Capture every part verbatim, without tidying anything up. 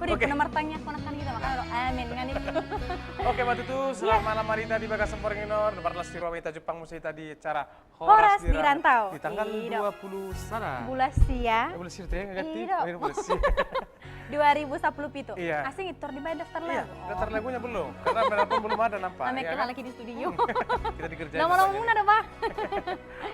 Udah, pernah martanya, pernah kan kita makan. Amin, ngani. Oke, ma tutu, selamat malam, Marita, di bagasan borngin on. Marlas ni roha ma hita jumpang muse hita di acara Horas di Rantau. Di tanggal dua puluh sada. Bulan sia. Eh, bulan sia, ya, ganti. Bulan sia. Dua ribu sapuluh pitu. Iya. Asing itu di daftar lagu. Iya, daftar lagunya belum. Karena penelpon belum ada nampak. Ame ya kan? Lagi di studio. Kita dikerjain. Nama lagu mana, Pak?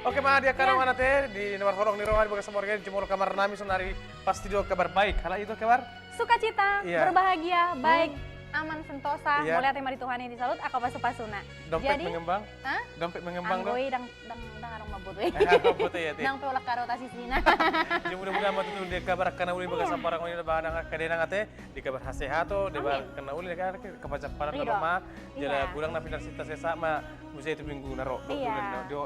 Oke, ma, di angka on ate, di nomor holong ni roha di bagasan borngin, jumolo kabar nami sonari pasti do kabar baik. Halak itu kabar? Sukacita, iya, berbahagia, baik, aman, sentosa, iya, mauliate ma di Tuhan i, di saluhut angka pasupasuna. Dompet mengembang? Hah? Dompet mengembang do? Anggo i ndang, ndang, ndang adong mambotoi. Eh, mambotoi ate. Ndang pe olat karotas isina. Jadi mudah-mudahan ma tutu di kabar angka na uli di bagasan borngin on, di bagasan angka dainang ate, di kabar hasehaton, di bagasan angka na uli, di kabar kepajaparan na lama, jala godang na pinarsinta sesa ma, muse tu minggu na ro, di,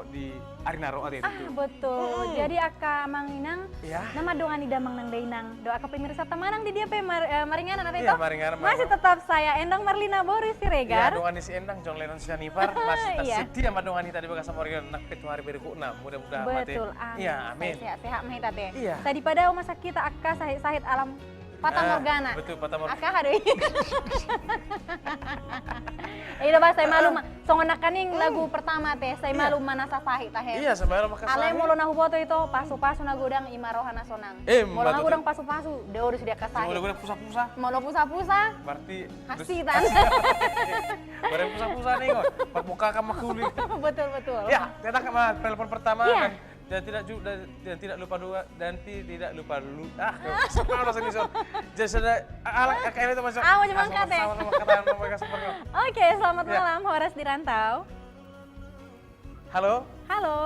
di ari na ro ate. Ah, betul. Jadi angka amang inang, na mandongani damang nang dainang, dohot angka pemirsa manang di dia pe maringanan ate, toh? Maringanan. Masih tetap saya Endang Marlina boru Siregar. Iya, dongani si Endang John Lennon Sianipar, masih tetap setia mandongani hita di bagasan borngin on, nang pe tu ari berikutna, mudah-mudahan ma ate. Betul, amin. Iya, amin. Sehat-sehat ma hita ate. Iya. Sadi pada uma sakita angka sahit-sahit alam Fatamorgana. Betul, fatamorgana. Angka aha do i? Ida ba, sai malum. Songon nangkaning lagu pertama ate, sai malum ma na sasahit tahe. Iya, sai malum ma na sasahit. Alai molo na huboto ito, pasupasu na godang i ma roha na sonang. Molo na godang pasupasu, dao do sude angka sahit. Molo godang pusapusa. Molo pusapusa, berarti hasitan. Berarti pusapusa ningon. Parmuka kan makuli. Betul, betul. Ya, kita angkat ma penelpon pertama. Iya. Dan tidak ju-, dan, dan tidak lupa dua, dan ti-, tidak lupa lu-, ah, salah bahasa Indonesia. Jadi sudah, ah, alah, ah, kayak itu masuk. Ah, mau cuma angkat ya? Sama-sama angkat tangan, sama-sama angkat tangan. Oke, selamat malam, Horas di Rantau. Halo? Halo?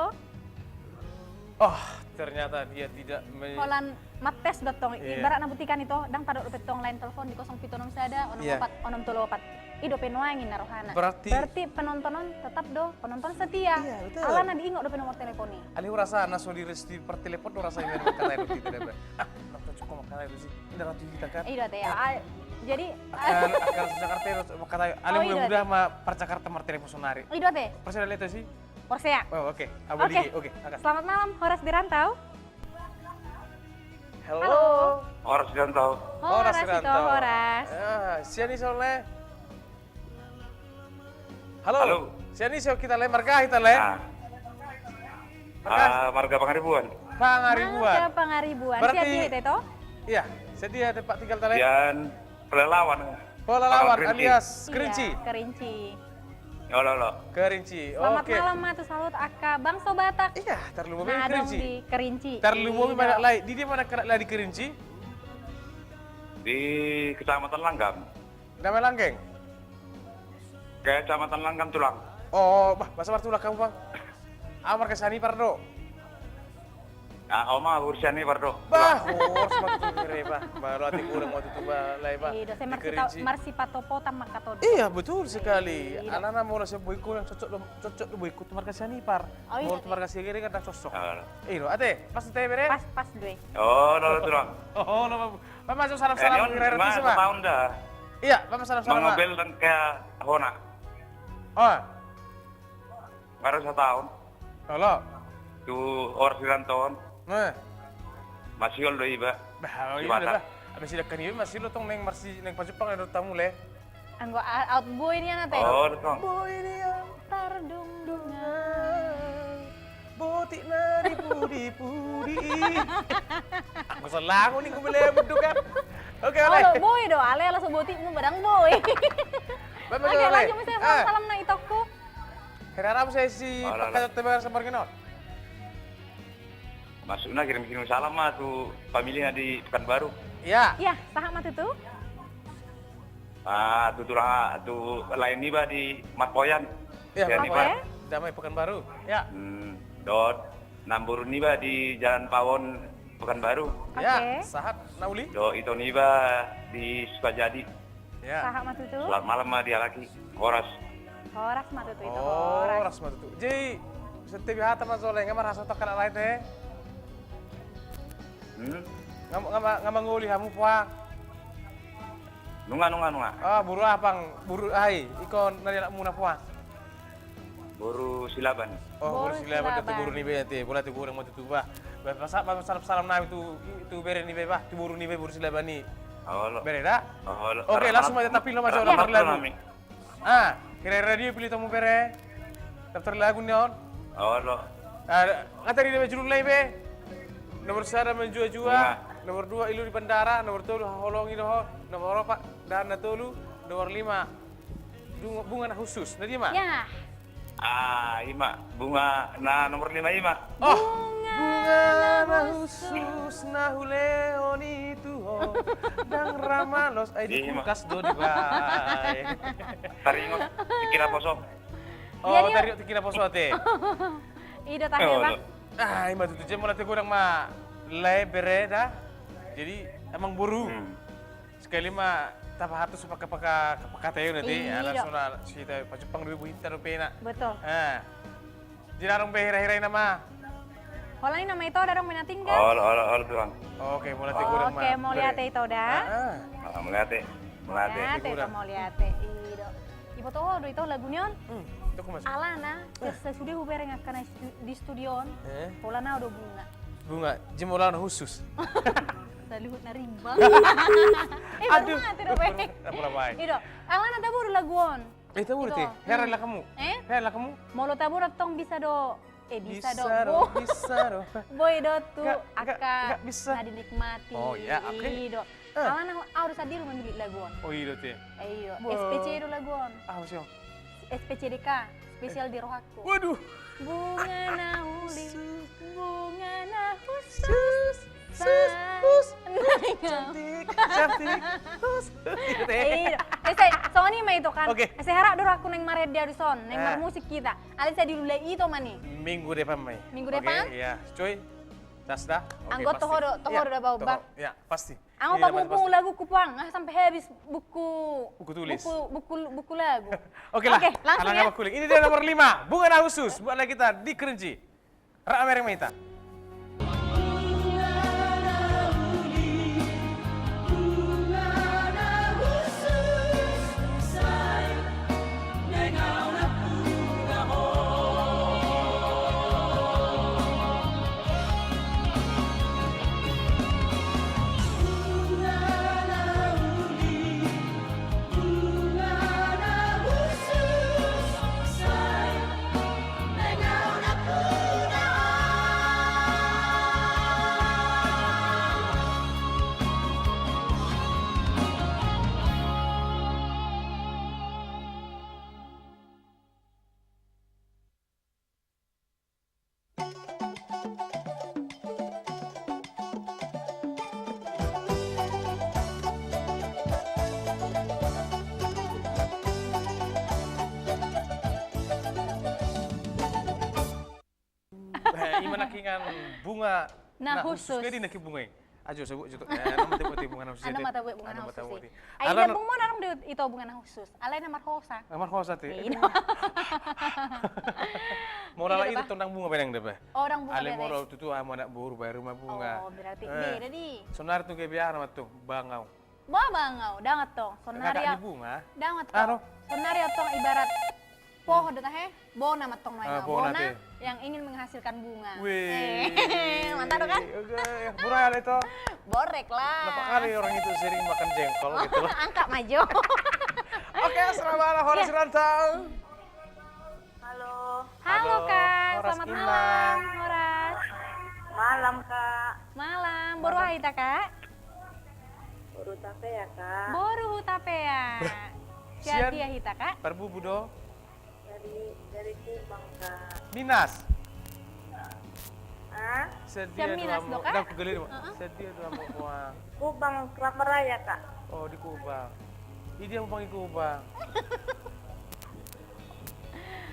Oh, ternyata dia tidak me- Holan mates do tong, ibarat na butikan ito, ndang tadok dope tong line telepon di kosong pitu onom sada, onom opat, onom tolu opat. I dope nuaeng ninna rohana. Berarti, berarti penonton on tetap do penonton setia. Iya, betul. Alana diingot dope nomor telepon i. Alai hurasa na so di resti partelepon do rasa i main mangkatai roti tadi. Ah, nang cocok mangkatai roti. Inda roti hita kan. Iya, ate. Ah, jadi akan, akan Jakarta mangkatai. Alai mudah-mudahan ma par Jakarta martelepon sonari. Iya, ate. Persen leto sih. Porsea. Oh, oke. Oke. Selamat malam, Horas di Rantau. Halo. Horas di Rantau. Horas di Rantau. Horas. Ah, sian i songon i. Halo. Halo. Sian i songon i, hita le, marga hita le. Ah. Marga. Ah, marga Pangaribuan. Pangaribuan. Marga Pangaribuan. Berarti sian dia ate, toh? Iya, sian dia tempat tinggal hita le. Sian Pelalawan. Pelalawan alias Kerinci. Iya, Kerinci. Olo, olo. Kerinci. Selamat malam ma tu saluhut angka bangso Batak. Iya, tarlumobi na adong di Kerinci. Tarlumobi ma na lae. Di dia ma na lae di Kerinci? Di Kecamatan Langgam. Nama Langgeng? Kecamatan Langgam, Tulang. Oh, bah, masa martulang hamu, Bang? Au marga Sianipar do. Ah, au ma boru Sianipar do. Bah, horas ma tutu, bah. Mauliate godang ma tutu, bah, lae, bah. Iya, dohot marsipatopotan ma angka on. Iya, betul sekali. Alana molo sian bohingku ndang cocok do, cocok do bohingku tu marga Sianipar. Oh, iya. Molo tu marga Siregar ndang cocok. Iya, ate, pas ate, bere? Pas, pas do i. Oh, olo, Tulang. Oh, olo, bah. Bah, masuk salam-salam. Iya, bah, masuk salam-salam. Mangobel dan ke hona. Oh. Baru sataon. Olo. Tu Horas di Rantau on. Eh. Masiol do iba. Bah, olo iba. Abis i dangka niba masiol do tong naeng marsi, naeng pajumpang do tamu le. Anggo aut boi nian ate. Oh, do tong. Boi nian. Tardungdungan. Botik na di pudi-pudi. Anggo salah, anggo ningku bele buduk kan. Oke, olo. Boi do, alai ala so botikmu ba ndang boi. Oke, lanjut muse salam-salam na itongku. Hera rabu saya si Pekan Tebar Sembargino. Masukna kirim-kirim salam ma tu familia di Pekanbaru. Iya. Iya, sahat ma tutu. Ah, tu tulang, tu lae niba di Marpoyan. Iya, Marpoyan. Damai Pekanbaru. Iya. Hmm, dohot namboru niba di Jalan Pawon Pekanbaru. Iya, sahat na uli. Dohot ito niba di Sukajadi. Iya. Sahat ma tutu. Selamat malam ma di halak i. Horas. Horas ma tutu ito, horas. Horas ma tutu. Jadi, setiap hata ma jolo, nga marhasohotan halak lae ate? Hmm? Nga, nga, nga mangoli hamu, Puang? Nunga, nunga, nunga. Ah, boru aha, Puang? Boru aha i? Ingkon na di anakmuna, Puang? Boru Silaban. Oh, boru Silaban, boru niba ate. Mauliate godang ma tutu, bah. Ba, pasa-, ba, salam, salam nami tu, tu bere niba, bah, tu boru niba, boru Silaban i. Olo. Bere da? Olo. Oke, langsung ma tampil ma jo daftar lagu. Ah, hira-hira dia pilih tomu bere. Daftar lagu ni on. Olo. Ah, nga tadi dia judul lai be. Nomor sada Manjua-jua, nomor dua Ilu di Bandara, nomor tolu Haholongi do ho, nomor opat Daan Na Tolu, nomor lima Bunga, Bunga Na Khusus. Na dia ma? Ya. Ah, i ma. Bunga na nomor lima i ma. Oh, Bunga Na Khusus na hulehon i tu ho. Ndang ra malos, ai di kulkas do dibaen. Taringot tingki na poso. Oh, taringot tingki na poso ate. I do tahe, Bang. Ah, i ma tutu, jam mauliate godang ma lae, bere da. Jadi, amang boru. Sekali ma tapahantusi paka-paka, paka tayo nanti. Iya, langsung na sita pajumpang dua buhita dope na. Betul. Ah. Jadi adong be hira-hira i nama. Holan i nama ito, adong be na tinggal. Olo, olo, olo, Tuan. Oke, mauliate godang ma. Oke, mauliate ito da. Ah, mauliate. Mauliate. Mauliate ito, mauliate. I do. Iboto ho do ito lagu ni on. Alana, sasude hubereng angka na di studio on. Holan au do Bunga. Bunga, jam holan khusus. Saluhut na rimbang. Eh, aduh. Bunga tu dope. Apo la bae? I do. Alana tabo do lagu on. Eh, tabo do te. Heran lah kamu. Eh? Heran lah kamu. Molo tabo do tong bisa do. Eh, bisa do. Bisa do. Boi do tu angka na dinikmati. Oh iya, oke. I do. Alana au do sandiri mamilik lagu on. Oh, i do te. Iyo. S P C do lagu on. Ah, siapa? S P C D K, spesial di rohangku. Waduh. Bunga na uli, bunga na khusus. Sus, sus. Cantik, cantik. Sus. Iyo. Ese, songon i ma ito kan. Oke. Ese harat do rohangku naeng marende adu son, naeng marmusik hita. Alai sai diulai ito ma ni. Minggu depan ma i. Minggu depan? Oke, iya. Coy. Cas da. Oke, anggo toho do, toho do da baoba. Iya, pasti. Anggo pamuhung lagu ku pang, ah, sampai habis buku, buku tulis. Buku, buku, buku lagu. Oke lah. Oke, langsung ya. Ini dia nomor lima, Bunga Na Khusus, buat lagi kita di Kerinci. Rap mereng ma hita. Eh, ima nangkiningan Bunga Na Khusus. Jadi nangkin Bunga i. Ajo, sebut jutuk. Eh, nama tabuat Bunga Na Khusus. Nama tabuat Bunga Na Khusus. Ai, adong do ito Bunga Na Khusus. Alai na marhosa. Na marhosa te. Iya. Molo alai ito ndang Bunga benang dope. Oh, ndang Bunga benang. Alai molo tutu amu anak boru baru ma Bunga. Oh, berarti beda di. Sonari tu gabe aha nama tu Bangau. Ba Bangau, ndang tong. Sonari Bunga. Ndang tong. Sonari tong ibarat pohon do tahe, bona ma tong nuaeng. Bona yang ingin menghasilkan bunga. Wih. Mantap kan? Oke, murah kali itu. Borek lah. Berapa kali orang itu sering makan jengkol gitu loh. Angkat maju. Oke, selamat malam, horas rantau. Halo. Halo, Kak. Selamat malam, horas. Malam, Kak. Malam. Boru aha hita, Kak? Boru Hutapea, Kak. Boru Hutapea. Sian dia hita, Kak? Parbubu do. Dari, dari Kubang, Kak. Minas. Hah? Sian Minas do, Kak? Sian dia do, Kubang Kelapa Raya, Kak. Oh, di Kubang. Ida Kubang, di Kubang.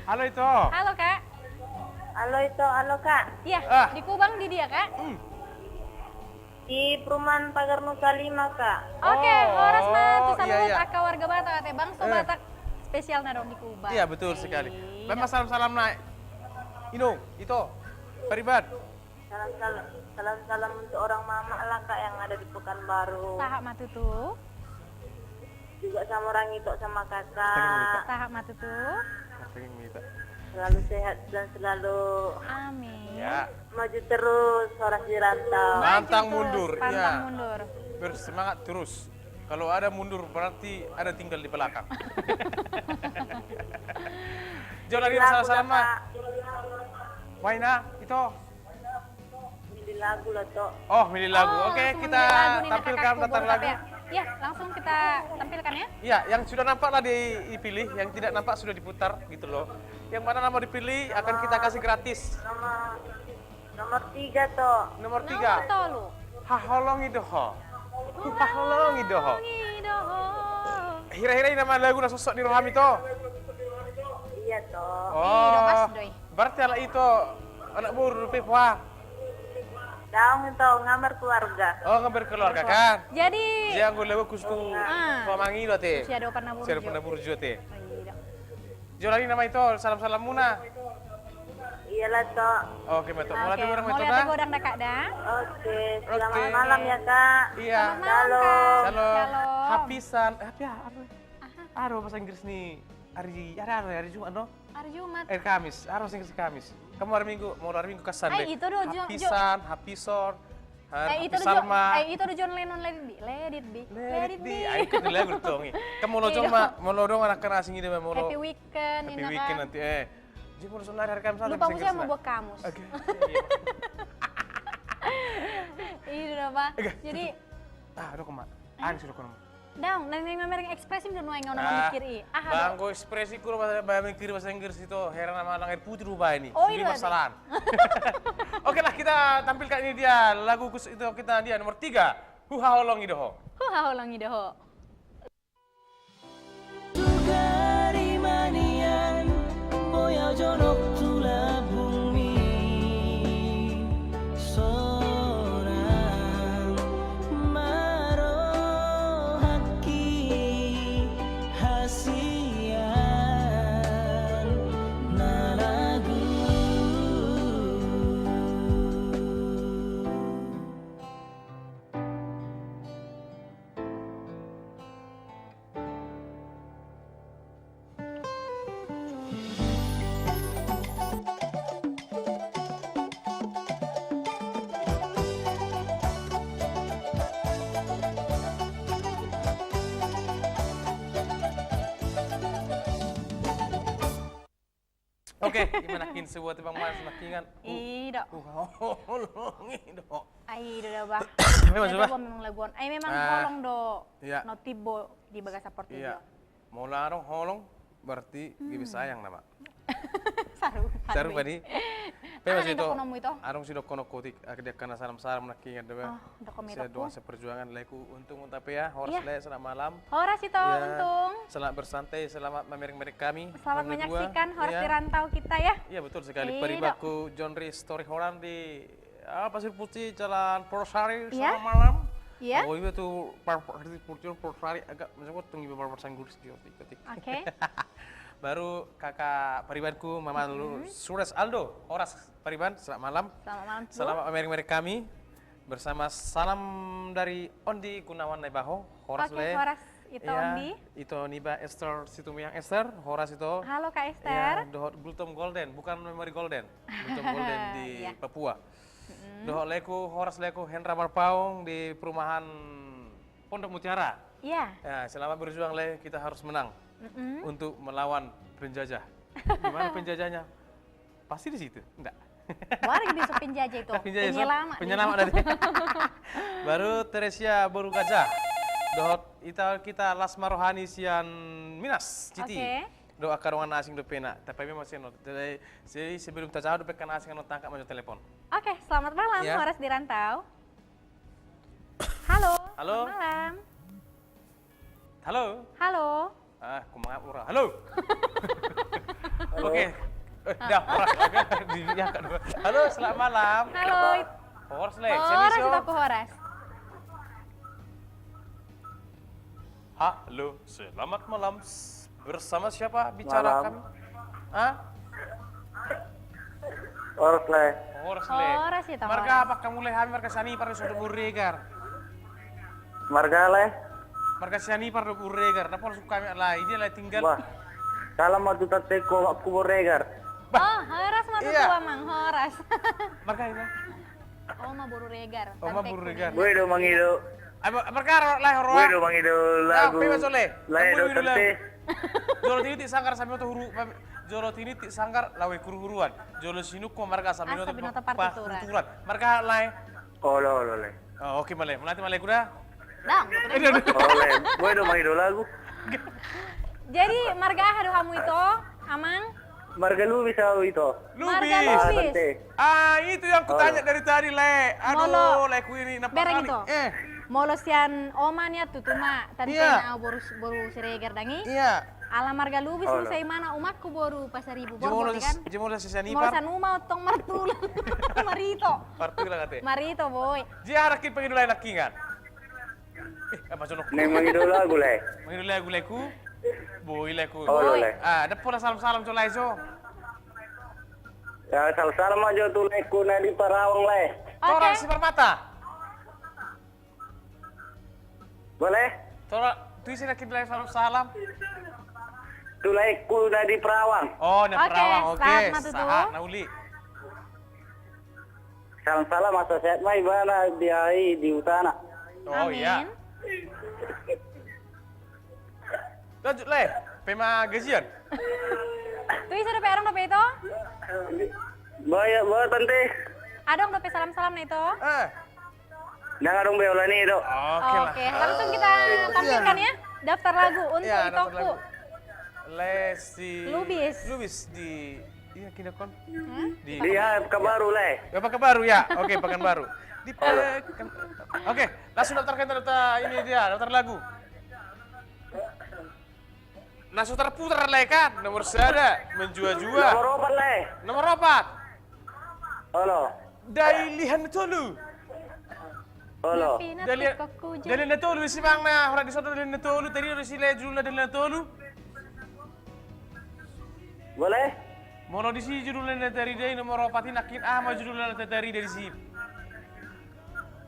Halo, Ito. Halo, Kak. Halo, Ito. Halo, Kak. Iya, di Kubang di dia, Kak? Di perumahan Pagar Nusa Lima, Kak. Oke, horas ma tu saluhut angka warga Batak ate, bangso Batak spesial na adong di Kubang. Iya, betul sekali. Baen ma salam-salam na, Ino, Ito, Pariban. Salam-salam, salam-salam untuk orang Mamak lah, Kak, yang ada di Pekanbaru. Sahat ma tutu. Juga sama orang Ito sama Kakak. Sahat ma tutu. Selalu sehat dan selalu. Amin. Ya. Maju terus, Horas di Rantau. Pantang mundur, pantang mundur. Bersemangat terus. Kalau ada mundur, berarti ada tinggal di belakang. Jauh lagi, masalah-masalah, Mak. Wayna, ito. Milih lagu lah, Tok. Oh, milih lagu. Oke, kita tampilkan daftar lagu. Ya, langsung kita tampilkan ya. Ya, yang sudah nampak lah di-, dipilih, yang tidak nampak sudah diputar gitu loh. Yang mana nama dipilih akan kita kasih gratis. Nomor, nomor tiga, Tok. Nomor tiga. Nomor tolu. Haholongi do ho. Haholongi do ho. Hira-hira i nama lagu na sosok di rohami, Tok. Iya, Tok. Oh, berarti ala ito anak boru dope, Pak. Daong, Tok, nga berkeluarga. Oh, nga berkeluarga kan? Jadi, dia nggo lagu khusus tu pamangi do te. Siado pernah burju. Siado pernah burju te. Jolani nama ito, salam-salam muna. Iyalah, Tok. Oke, Mak, Tok. Mauliate godang, Mak, Ito, dah. Oke, selamat malam ya, Kak. Iya. Selamat malam, Kak. Shalom. Hapisan. Eh, apa ya? Apa? Aha. Aro bahasa Inggris nih. Hari, ada, ada hari Jumat, no? Hari Jumat. Eh, Kamis. Aro bahasa Inggris Kamis. Kamu hari Minggu, mau hari Minggu kesan deh. Ito do John, hapisan, hapison. Eh, ito do John Lennon, Let It Be. Let It Be. Let It Be. Ayo, kita lagu dong. Kamu lo cuma, mau lo dong anak kena asing ini, mau lo. Happy weekend, happy weekend nanti, eh. Jadi, mau lo sonari hari Kamis. Lupa saya mau buat kamus. Oke. Iya, apa? Jadi, ah, aduh, kema. Anis, aduh, kema. Daong, na naeng mamereng ekspresi do nuaeng, nga na mamikir i. Aha do? Banggo ekspresi ku, ba-, ba-, mikir bahasa Inggris, Ito, heran nama lang air putih do baen i. Oh, iya. Oke lah, kita tampilkan ini dia, lagu khusus Ito kita dia, nomor tiga. Huhaholongi do ho. Huhaholongi do ho. Tugari manian, boya jonok tu labungmi. Sonang ma rohangki hasian na lagu. Oke, ima nangkin sebuah tebang manis nangkinan. I do. Huhaholongi do ho. Ai, i do da, bah. Memang memang lagu on. Ai, memang holong do na timbo di bagasan portibi on. Molo adong holong, berarti gabe sayang nama. Saru. Saru, Pak. Pe, Mas, Ito, adong sidohononku, Ito. Adong sidohononku, Ito. Adong sidohononku, Ito. Adong sidohononku, Ito. Adong sidohononku, Ito. Adong sidohononku, Ito. Selamat malam. Horas, Ito, untung. Selamat bersantai, selamat mamereng-mereng kami. Selamat menyaksikan Horas di Rantau kita, ya. Iya, betul sekali. Paribanku John Ri Story Horan di Ah, Pasir Putih, Jalan Porsari, selamat malam. Iya. Oh, iya tuh, Pasir Putih, Porsari, agak macam apa tuh, ngibar bahasa Inggris, gitu, gitu. Oke. Baru kakak paribanku, Mama Lu-, Sures Aldo, horas pariban, selamat malam. Selamat malam, Selamat mamereng-mereng kami. Bersama salam dari Ondi Gunawan Naibaho, horas le. Oke, horas, Ito Ondi. Ito niba Esther Situmiang, Esther, horas, Ito. Halo, Kak Esther. Iya, dohot Gultom Golden, bukan Memory Golden. Gultom Golden di Papua. Dohot leku, horas leku, Hendra Marpaung di perumahan Pondok Mutiara. Iya. Ya, selamat berjuang, le, kita harus menang untuk melawan penjajah. Di mana penjajahnya? Pasti di situ. Enggak. Warga bisa penjajah itu. Penjajah, penyelamat. Penyelamat dari. Baru Teresia Boru Gajah. Dohot ita kita Las Marohani sian Minas, Citi. Oke. Dohot angka dongan na asing dope na. Tapi memang seno. Jadi, jadi sebelum tajawab dope angka na asing, annon tangkap ma jo telepon. Oke, selamat malam, Horas di Rantau. Halo. Halo. Selamat malam. Halo. Halo. Ah, ku mangap ura. Halo. Oke. Eh, dah, horas. Halo, selamat malam. Halo. Horas, le. Horas, Ito, horas. Halo, selamat malam. Bersama siapa bicara kami? Hah? Horas, le. Horas, le. Horas, Ito, horas. Marga apa kamu, le? Hami marga Sianipar, Sodok Burregar. Marga, le? Marga Sianipar, Sodok Burregar. Napa langsung kami, lai, dia, lai, tinggal. Wah. Salam ma tu tantengku, omakku Burregar. Oh, horas. Iya. Tutu, Amang, horas. Marga ima? Oma boru Regar. Oma boru Regar. Boi do mangido. Ai, marga, lae, ro. Boi do mangido lagu. Pe ma, Sole. Lae do, Tante. Jolo tiniti sanggar saminoto huru, jolo tiniti sanggar lawe huru-huruan. Jolo sinungkun marga saminoto, saminoto partuturan. Marga, lae. Olo, olo, lae. Oh, oke, ma, lae. Mulai, ma, lae, kuda. Dang. Olo, lae. Boi do mangido lagu. Jadi, marga aha do hamu ito, Amang? Marga Lubis au ito. Lubis. Marga Lubis. Ah, Tante. Ah, itu yang kutanya dari tadi, lae. Aduh, laeku ini nampak kali. Bereng ito. Eh. Molo sian Oma nian tutu ma, Tante, na au boru, boru Siregar, dang i. Iya. Ala marga Lubis muse imana, umakku boru Pasaribu Borbot, kan? Jemolo sian ipar. Molo sian uma, tong martulang. Marito. Martulang ate. Marito, boi. Jia, anak i pangido lae nangkiningan. Eh, apa jonok? Naeng mangido lagu, lae. Mangido lagu, laeku. Boi, laeku. Olo, lae. Ah, dapot pola salam-salam jo, lae, jo. Ya, salam-salam ma jo tu laeku na di Parawang, lae. Oke. Tora Siparmata. Boleh? Tora, tu ise nangkin, lae, salam-salam? Tu laeku na di Parawang. Oh, na Parawang. Oke, sahat ma tutu. Sahat na uli. Salam-salam, asa sehat ma ibana di ai, di hutana. Oh, iya. Amin. Lanjut, lae. Pe ma gajian. Tu ise dope, adong dope ito? Boa, boa, Tante. Adong dope salam-salam na ito? Eh. Ndang adong be, holan i do. Oke, langsung kita tampilkan ya daftar lagu untuk itongku. Lae, si Lubis. Lubis di, iya, kini kon. Di Pekanbaru, lae. Ya, Pekanbaru, ya. Oke, Pekanbaru. Di Pekan-, oke, langsung daftarkan, daftar ini dia, daftar lagu. Na so tarputar, lae, kan? Nomor sada, Menjua-jua. Nomor opat, lae. Nomor opat. Olo. Dalihan na tolu. Olo. Dalihan na tolu, isi bang na, holan dison do Dalihan na tolu, tadi do disi, lae, judulna Dalihan na tolu. Boleh? Molo disi judulna na tarida i nomor opat i, nangkin aha ma judulna na tarida disi?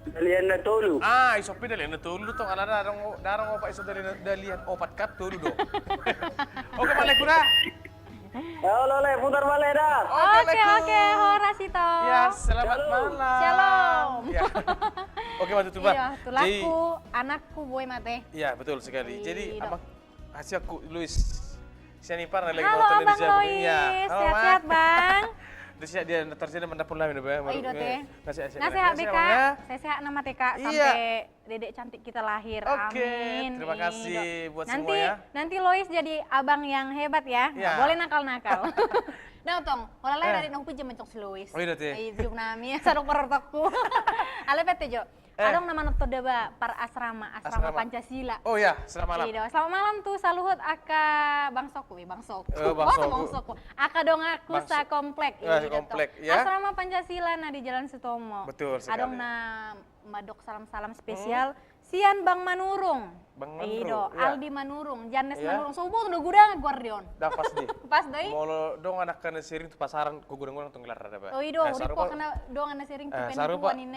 Dalihan na tolu. Ah, ison pe Dalihan na tolu do tong, ala ndang adong, ndang adong opat, ison Dalihan, Dalihan opat kan, tolu do. Oke, ma, laeku, da. Ya, olo, lae, putar balik, da. Oke, oke, horas, ito. Ya, selamat malam. Shalom. Ya. Oke, ma tutu, ba. Iya, tu laeku, anakku, boi, mate. Iya, betul sekali. Jadi, Amang, asi aku, Luis. Sian ipar na lagi nonton di Jabu. Halo, Abang Lois. Sehat-sehat, Bang. Dia, dia terjadi mendapat lah, Bang. Iya, Bang. Sehat-sehat, Bang, ya. Sehat-sehat, nama T K, sampai dedek cantik kita lahir. Amin. Oke, terima kasih buat semua, ya. Nanti, nanti Lois jadi abang yang hebat, ya. Nggak boleh nakal-nakal. Nah, Tong, holan lae, dari na hupinjam, mencong si Lois. Oh, iya, Te. Iya, jujur nami, sadok perortokku. Ale, Pete, jo. Adong na manonton daba par asrama, asrama Pancasila. Oh iya, selamat malam. Iya, selamat malam tu saluhut angka bangsokku, eh, bangsokku. Bangsokku. Angka donganku sakomplek. Iya, sakomplek, ya. Asrama Pancasila na di Jalan Sutomo. Betul sekali. Adong na mandok salam-salam spesial sian Bang Manurung. Bang Manurung, iya. Aldi Manurung, Jannes Manurung. So, boto do godang goar ni on. Dah, pas do i. Pas do i. Molo dongan angka na sering tu pasaran, godang-godang tong gelar ada, Pak. Oh, i do, sarupa do. Dongan na sering tu pendukuhan ini.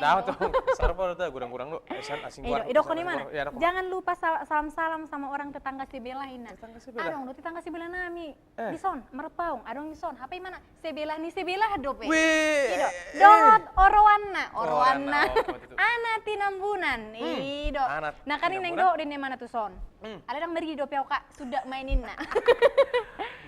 Sarupa do, godang-godang do. Asing goar. Idok ni mana? Jangan lupa salam-salam sama orang tetangga sebelah, inna. Tetangga sebelah. Adong do tetangga sebelah nami. Dison, Marpaung, adong dison. Hape imana? Sebelah ni sebelah dope. Wih. Dohot oroanna, oroanna. Anak Tinambunan. Ido. Nah, kan i naeng dohot do imana tuson. Ale ndang maridi dope au, Kak, suda main inna.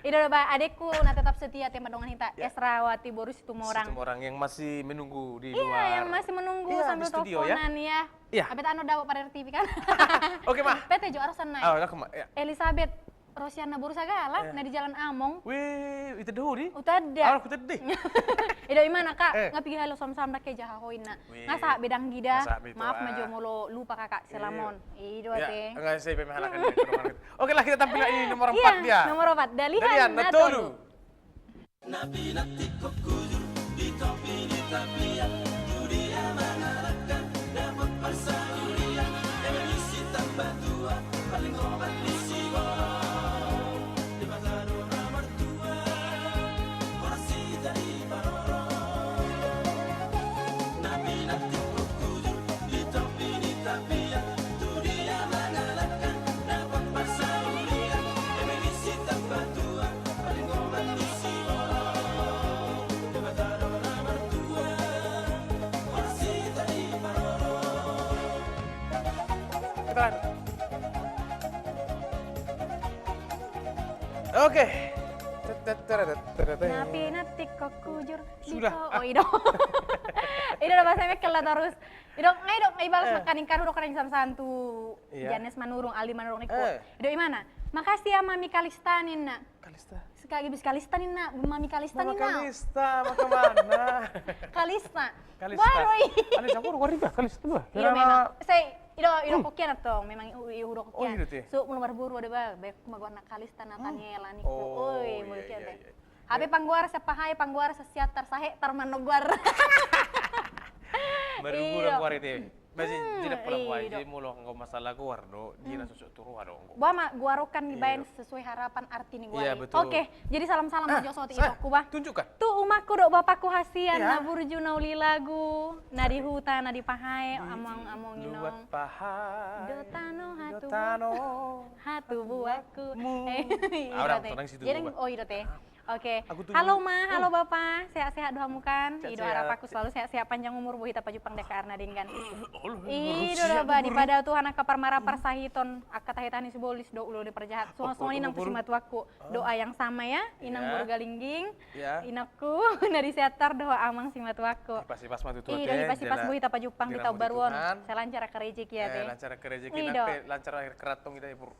Ido do ba adekku na tetap setia, tema dongan hita, Esrawati boru Situmorang. Situmorang yang masih menunggu di luar. Iya, yang masih menunggu sambil teleponan, ya. Iya. Abet anu dapot pada R T V kan. Oke, Ma. Pete jo, arosan nai. Elizabeth. Rosianna boru Sagala, na di Jalan Among. Wih, ita do di? Uta da. Aku tadi. Ido imana, Kak? Nga piga halo salam-salam, dake jaha ho inna. Nga sahat be dang gida. Maaf ma jo molo lupa, Kakak, selamon. Ido ate. Nga sai be mehalakan. Oke lah, kita tampil ini nomor empat dia. Nomor empat. Dalihan na tolu. Na pinantikhon hujur di topi ni tapian, tu dia mangalangka dapot parsaulian, eme ni sitamba tua paling holan ni siborok. Debata do na martua, holan sitadi parorot. Na pinantikhon hujur di topi ni tapian, tu dia mangalangka dapot parsaulian, eme ni sitamba tua paling holan ni siborok. Oke. Tet, tet, teret, teret, teret. Na pinantikkon hujur di... Sudah. Ho-, oh, i do. I do, na bahasa Mekkel lah terus. I do, ngai do, ngai balas. Eh. Nangkaning kan hudok nangkin samsahan tu... Iya. Janes Manurung, Aldi Manurung ningku. Eh. I do, imana? Makasih ya, Mami Kalista, ninna. Kalista. Sekali bis Kalista ninna, Mami Kalista ninna. Mama Kalista, maka mana? Kalista. Kalista. Baru i. Kalista, aku udah Kalista dua. Iya, memang. Saya, i do, i do, kokian atau memang i, i, hudok kokian. Oh, i do te. So, molo marboru ada ba, baik ma goarna Kalista, Nataniela, ningku. Oh, oi, iya, iya, iya. Hape panggoar sian Pahae, panggoar sian Siantar, sahektar ma goar. Marboru goar i te. Masih tidak pola buai, jadi molo anggo masalah goar do, dia na cocok tu roha do anggo. Boha ma goar on kan dibaen sesuai harapan arti ni goar i. Iya, betul. Oke, jadi salam-salam ma jo saotik i, ah, itongku bah. Tunjukkan. Tu umakku dohot bapakku hasian, iya, na burju na uli lagu, na di huta, na di Pahae, amang-amang inong. Luat Pahae. Do tano hatubu-, hatubuanku. Eh, i do te. Jadi, oh, i do te. Oke. Halo Ma, halo Bapa, sehat-sehat do hamu kan? Sehat-sehat. I do harapakku selalu sehat-sehat, panjang umur, boi hita pajumpang di angka ari na denggan. I do da ba, dipada Tuhan angka parmara, parsahiton, angka tahi-tahi ni sibolis dohot ulu ni parjahat. Songon i nang tu simatuangku. Doa yang sama ya, Inang Boru Galingging, inangku na di Siantar dohot Amang simatuangku. Hipas-hipas ma tu Tuhan. I do, hipas-hipas, boi hita pajumpang di taon baru on. Sai lancar angka rejeki ya te. Lancar angka rejeki, nang pe lancar akhir kerantong ida ipur.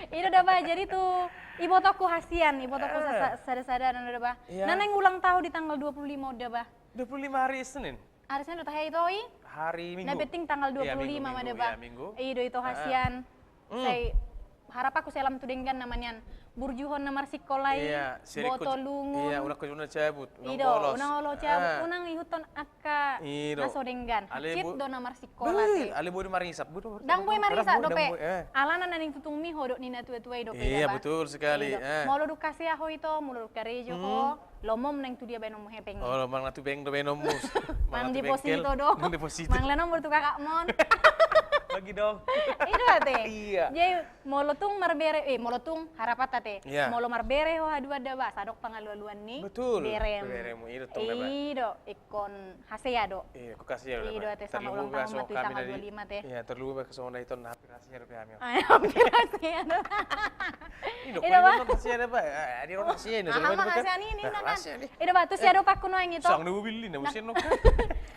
I do da ba, jadi tu ibotongku hasian, ibotongku sa-, sa-, sada-sada na do da ba. Iya. Na naeng ulang tahun di tanggal dua puluh lima on da ba. Dua puluh lima hari Senin. Hari Senin do tahe ito i? Hari Minggu. Na penting tanggal dua puluh lima ma da ba. Iya, Minggu. I do ito hasian. Sai harapakku sai lam tu denggan nama nian. Burjuhon na marsikola i, boto lungun. Iya, unang olo cabut, unang bolos. I do, unang olo cabut, unang ihuthon angka na so denggan. Hansit do na marsikola. Sikola te. Ale boi marisap, betul. Ndang boi marisap dope. Alana naeng tutung mi ho dohot ni na tua-tua i dope. Iya, betul sekali. Molo dung hasea ho ito, molo dung karejo ho, lomom naeng tu dia baenonmu hepeng. Oh, lomom naeng tu bank do baenonmu. Mang deposito do. Mang deposito. Mang lean nomor tu kakakmon. Bagi dong. I do ate. Iya. Jadi molo tung marbere, eh, molo tung harapanta te. Iya. Molo marbere ho haduan da ba, sadok pangalualuan ni beremu. Betul. Beremu, i do tong da ba. I do, ingkon hasea do. Iya, ingkon hasea do. I do ate, sama ulang tahun ma tu i tanggal dua puluh lima te. Iya, terlebih songon na ito na hampir hasea dope hami. Ah, hampir hasea do. I do, i do ba. Hasea do ba. Aha ma hasea ni, ni, na kan. I do ba, tu hasea do pakku nuaeng ito. Sang ni mobil ni, na musim no.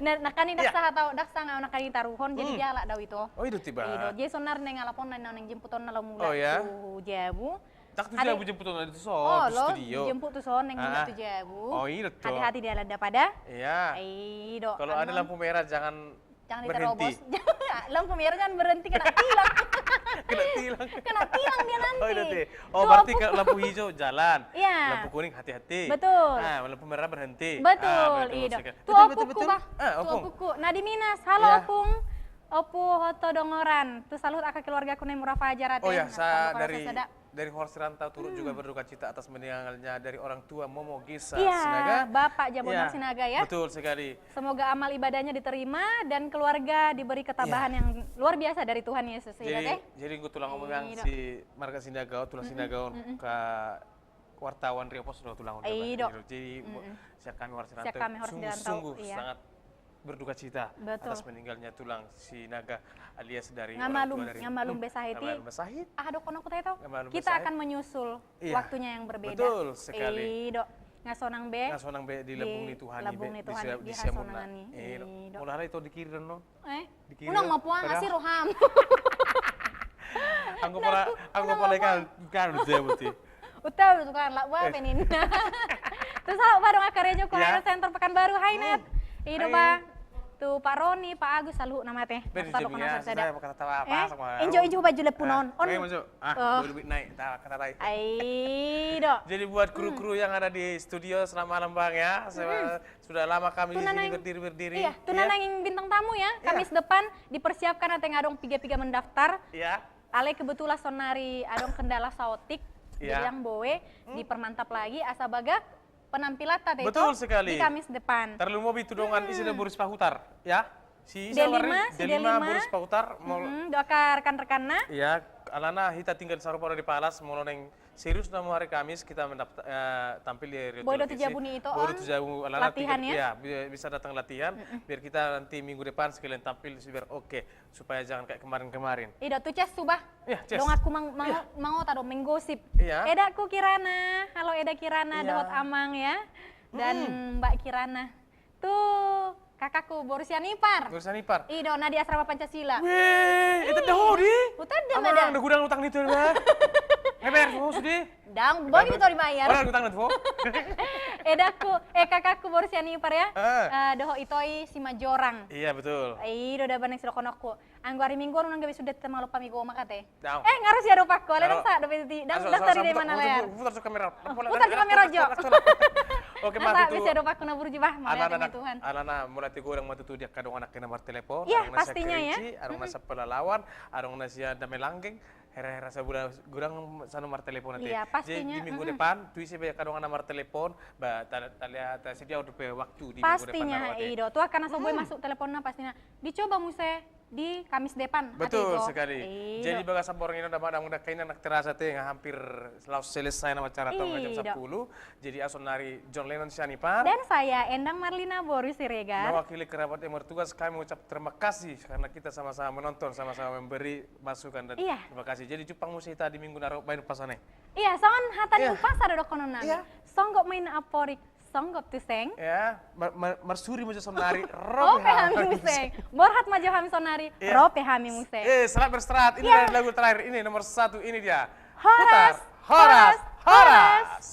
Na, na kan i daksa hatau, daksa nga na kan i taruhon, jadi dia alak dau ito. Oh, i do tiba. I do, jadi sonari naeng alapon na naeng jemputonna laho mulak tu Jabu. Tak tu Jabu jemput on, tu son, tu studio. Jemput tu son, naeng mulak tu Jabu. Oh, i do. Hati-hati di jalan da ba da. Iya. I do. Kalau ada lampu merah jangan berhenti. Jangan diterobos. Lampu merah jangan berhenti, kena tilang. Kena tilang. Kena tilang dia nanti. Oh, i do te. Oh, berarti kalau lampu hijau jalan. Iya. Lampu kuning hati-hati. Betul. Ah, lampu merah berhenti. Betul, i do. Tu opungku bah. Tu opungku. Na di Minas, halo opung. Opu Hoto Dongoran. Tu saluhut angka keluargaku na i Mura Fajar ate. Oh iya, sa-, dari Dari Horas di Rantau turut juga berduka cita atas meninggalnya dari orang tua Momo Gesa Sinaga. Iya, Bapak Jabonar Sinaga ya. Betul sekali. Semoga amal ibadahnya diterima dan keluarga diberi ketabahan yang luar biasa dari Tuhan Yesus, ya. Jadi, jadi ingkon tulang on memang si marga Sinaga, tulang Sinaga on, ka wartawan Riopos do tulang on. Jadi sian kami Horas di Rantau sungguh-sungguh sangat berduka cita atas meninggalnya tulang Sinaga alias dari orang tua dari... Nga malum be sahit i. Nga malum be sahit. Aha dohononku tahe to? Kita akan menyusul waktunya yang berbeda. Betul sekali. I do. Nga sonang be. Nga sonang be di lambung ni Tuhan i be. Di hasonangan i. I do. Molo hara ito di kiri do on. Eh? Unang ma puang asi roham. Anggo pala, anggo pala ikan, ikan bisa berarti. Uta udah tukar lak buah penin. Terus halo bah dong angka rejeki, High Note Center Pekanbaru, High Note. I do bah. Tu Pak Roni, Pak Agus, saluhut nama te. Enjo, enjo baju lepun on. On. Ah, bolu bit naik. I do. Jadi buat kru-kru yang ada di studio, selamat malam Bang ya. Sudah lama kami di sini berdiri-berdiri. Iya, tu na naeng bintang tamu ya. Kamis depan dipersiapkan ate, nga adong piga-piga mendaftar. Iya. Alai kebetulan sonari adong kendala saotik, jadi ndang boi dipermantap lagi, asa bagak penampilanta te. Betul sekali. Di Kamis depan. Tarlumobi tu dongan isi na Boru Sipahutar, ya. Si Delima, si Delima, Boru Sipahutar, molo dohot angka rekan-rekanna. Iya, alana hita tinggal sarupa do di Palas, molo naeng Serius nama hari Kamis kita mendaftar, eh, tampil di Rio Boi do Televisi. Tu jabu ni ito. Boi do on. Tu jabu, alana latihan tiga, ya? Iya, bi-, bisa datang latihan. Mm-mm. Biar kita nanti minggu depan sekalian tampil, biar oke, supaya jangan kayak kemarin-kemarin. I do, tu ces suba. Iya, ces. Donganku mang-, mango-, iya, mangota do, menggosip. Iya. Edaku Kirana, halo Eda Kirana, iya, dohot Amang ya. Dan mm-mm, Mbak Kirana. Tu kakakku boru Sianipar. Boru Sianipar. I do, na di asrama Pancasila. Weh, itu dah ho di. Huta dah. Amang, ada gudang utang di tu, bah. Ngeber, mau sudah. Dang, boni betul dibayar. Orang utang di tu. Edaku, eh, kakakku boru Sianipar ya. Eh. Eh, dohot itoi Simajorang. Iya, betul. I do, da baneng sidohononku. Anggo ari Minggu on unang gabe sude te mangalo pami goma kate. Dang. Eh, nga ro siadopanku, ale dang sa dope ti, dang, dang sari de mana leher. Putar jo kamera. Putar jo kamera jo. Oke, masa bisa siadopanku na burju bah, mauliate ma di Tuhan. Alana, alana mauliate godang ma tutu di angka dongan na martelepon. Iya, pastinya ya. Adong na sian Kerinci, adong na sian Pelalawan, adong na sian Dame Langgeng, hera-hera Sabula godang, sai martelepon ate. Iya, pastinya. Jadi di minggu depan, tu ise be angka dongan na martelepon, ba, ta-, ta-, tasedia dope waktu di minggu depan. Pastinya, i do. Tu angka na so boi masuk teleponna pastinya. Dicoba muse di Kamis depan. Betul sekali. Jadi bagasan borngin on, damang dainang, terasa te nga hampir laos selesai nama acara on, jam sampulu. Jadi au saonnari John Lennon Sianipar. Dan saya Endang Marlina boru Siregar. Mewakili kerabat yang bertugas, kami mengucap terima kasih karena kita sama-sama menonton, sama-sama memberi masukan dan terima kasih. Jadi jumpang muse hita di minggu na ro, baen pasahat. Iya, songon hata ni umpasa do dohonon nami. Songgop ma inna amporik, songgop tu seng. Ya, mar-, mar-, marsuri ma jo saonnari, ro pe hami muse. Borhat ma jo hami saonnari, ro pe hami muse. Eh, selamat beristirahat. Ini lagu terakhir, ini nomor satu, ini dia. Horas, putar. Horas, horas, horas.